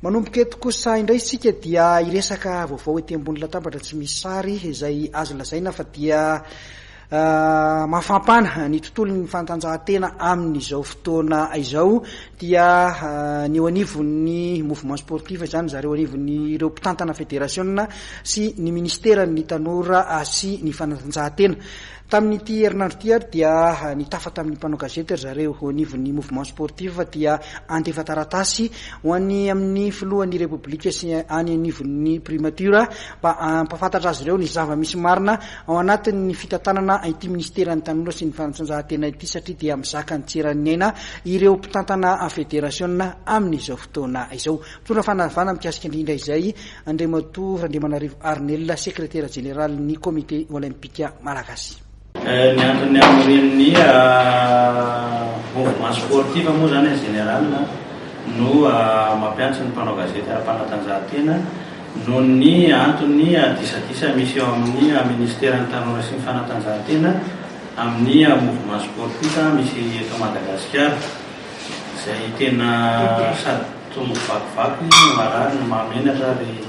Manomboka eto kosa indray isika dia hiresaka vaovao ety ambony latabatra tsy misy sary izay azo lazaina fa dia mafampana ny tontolon'ny fanatanjahantena amin'izao fotoana izao dia ny eo anivon'ny mouvement sportif izany zareo anivon'ireo mpitantana federasiona sy ny ministeran'ny tanora sy ny fanatanjahantena. Tamin'ity herinandro ity ary dia nitafa tamin'ny mpanao gazety ry zareo eo anivon'ny mouvement sportif dia handefa taratasy ho any amin'ny filohan'ny Repoblika sy any anivon'ny primature mba hampahafantatra azy ireo ny zava-misy marina ao anatin'ny fitantanana ity minisiteran'ny tanora sy ny fanatanjahantena ity satria dia mizaka ny tsy eran'ny aina ireo mpitantana federasiona amin'izao fotoana izao. Mitondra fanazavana mikasika indrindra izay Andriamatoa Randriamanarivo Arnel, sekretera jeneralin'ny Komite Olympika Malagasy. Ny antony hamorian'ny mouvement sportif moa izany en général no mampiantso ny mpanao gazety ara-panatanjahantena noho ny antony disadisa misy eo amin'ny ministeran'ny tanora sy ny fanatanjahantena amin'ny mouvement sportif misy eto Madagasikara izay tena sady Tonga vakivaky no marary no mahamenatra ary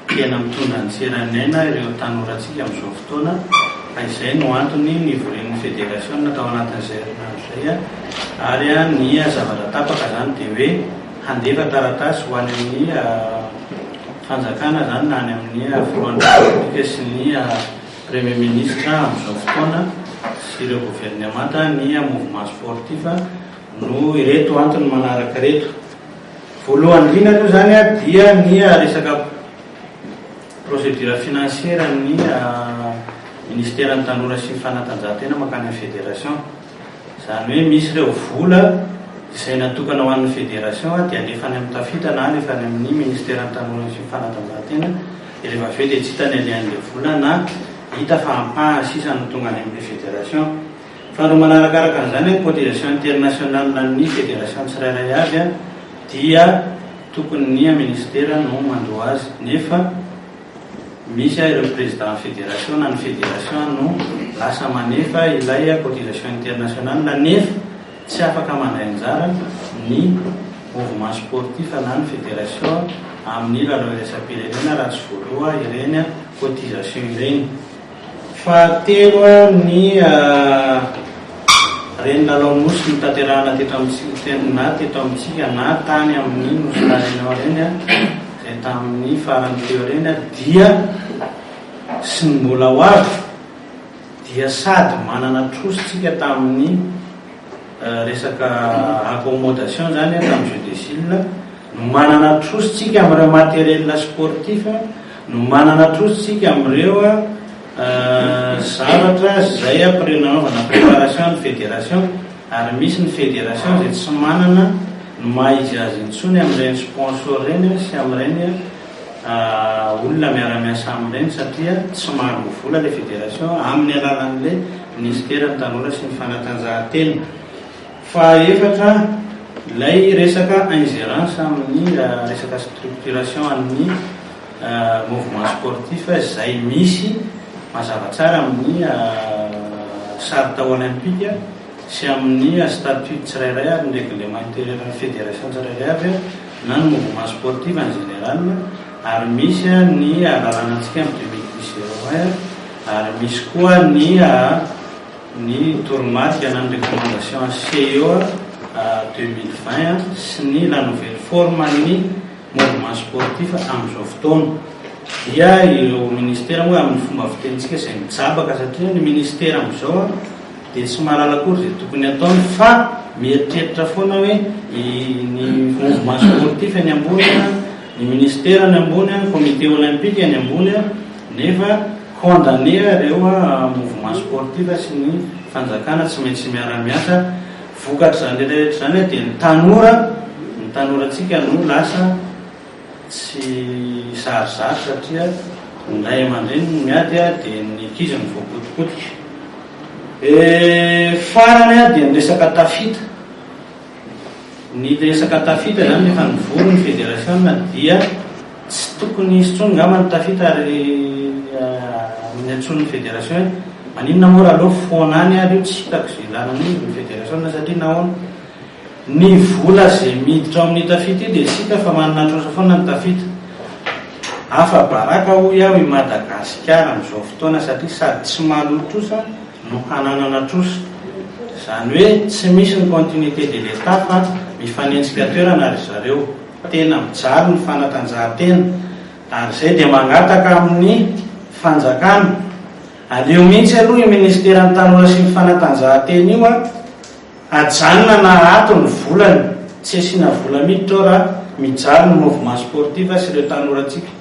tena mitondra ny tsy eran'ny aina ireo tanorantsika amin'izao fotoana ka izay no antony nivorian'ny federasiona tao anatin'izay herinandro izay ary ny zavatra tapaka izany dia hoe handefa taratasy ho any amin'ny fanjakana izany na any amin'ny filohan'ny repoblika sy ny premier ministre amin'izao fotoana sy ireo governemanta ny mouvement sportif Noho ireto antony manaraka ireto. Voalohany indrindra aloha izany dia ny resaka procédure financière ny ministeran'ny tanora sy ny fanatanjahantena mankany amin'ny fédération. Izany hoe misy ireo vola izay natokana ho an'ny fédération dia alefa any amin'ny Tafita na alefa any amin'ny ministeran'ny tanora sy ny fanatanjahantena dia rehefa avy eo dia tsy hita ny alehan'ilay vola na hita fa ampahany sisa no tonga any amin'ilay fédération. Faharoa manarakaraka an'izany ny cotisation internationale an'ny fédération tsirairay avy dia tokony ny ministera no mandoa azy nefa misy ireo président fédération na ny fédération no lasa manefa ilay cotisation internationale nefa tsy afaka mandray anjara ny mouvement sportif na ny fédération amin'ny lalao iraisam-pirenena raha tsy voaloa ireny cotisation ireny. Fahatelo ny reny lalao nosy notanterahana teto amintsika na teto amintsika na tany amin'ny nosy La Réunion ireny izay tamin'ny farany teo ireny dia sy ny mbola ho avy dia sady manana trosa isika tamin'ny resaka accommodation izany tamin'ny Jeux des Îles no manana trosa isika amin'ireo matériel sportif No manana trosa isika amin'ireo zavatra izay nanaovana préparation ny fédération ary misy ny fédération izay tsy manana ny maha izy azy intsony amin'ireny sponsor ireny sy amin'ireny olona miara-miasa amin'ireny satria tsy mahaloa vola ilay fédération amin'ny alalan'ilay minisiteran'ny tanora sy ny fanatanjahantena. Fahaefatra, ilay resaka ingérence amin'ny resaka structuration an'ny mouvement sportif izay misy mazava tsara amin'ny charte olympique sy amin'ny statut tsirairay ary ny règlement intérieur ny fédération tsirairay avy na ny mouvement sportif en général ary misy ny lalànantsika amin'ny 2010 01 ary misy koa ny ny toromarika na ny recommandation CEO 2020 sy ny la nouvelle forme ny mouvement sportif amin'izao fotoana dia ireo ministera moa amin'ny fomba fitenintsika izay mijabaka satria ny ministera amin'izao dia tsy mahalala akory izay tokony ataony fa mieritreritra foana hoe ny mouvement sportif any ambony, ny ministera any ambony, ny comité olympique any ambony nefa Condamner ireo mouvement sportif sy ny fanjakana tsy maintsy miara-miasa, vokatr'izany rehetra rehetra izany dia ny tanora, ny tanorantsika no lasa tsy zarizary satria ny ray aman-dreny no miady dia ny ankizy no voapotipotika. Farany dia ny resaka tafita. Ny resaka tafita izany rehefa nivory ny federasiona dia tsy tokony hisy intsony angamba ny tafita ary ny antsoin'ny federation hoe maninona moa raha aleo foana any ary io tsy hitako izay ilana an'io ny federasiona satria nahoana? Ny vola izay miditra ao amin'ny Tafita io dia isika fa manana trosa foana ny Tafita. Afa-baraka hoy aho i Madagasikara amin'izao fotoana satria sady tsy mahaloa trosa no hananana trosa. Izany hoe tsy misy ny continuité de l'Etat fa mifanenjika toerana ry zareo. Tena mijaly ny fanatanjahantena ary izay dia mangataka amin'ny fanjakana, aleo mihitsy aloha io ministeran'ny tanora sy ny fanatanjahantena io an! Ajanona na ato ny volany, tsy asiana vola miditra ao raha mijaly ny mouvement sportif sy ireo tanorantsika.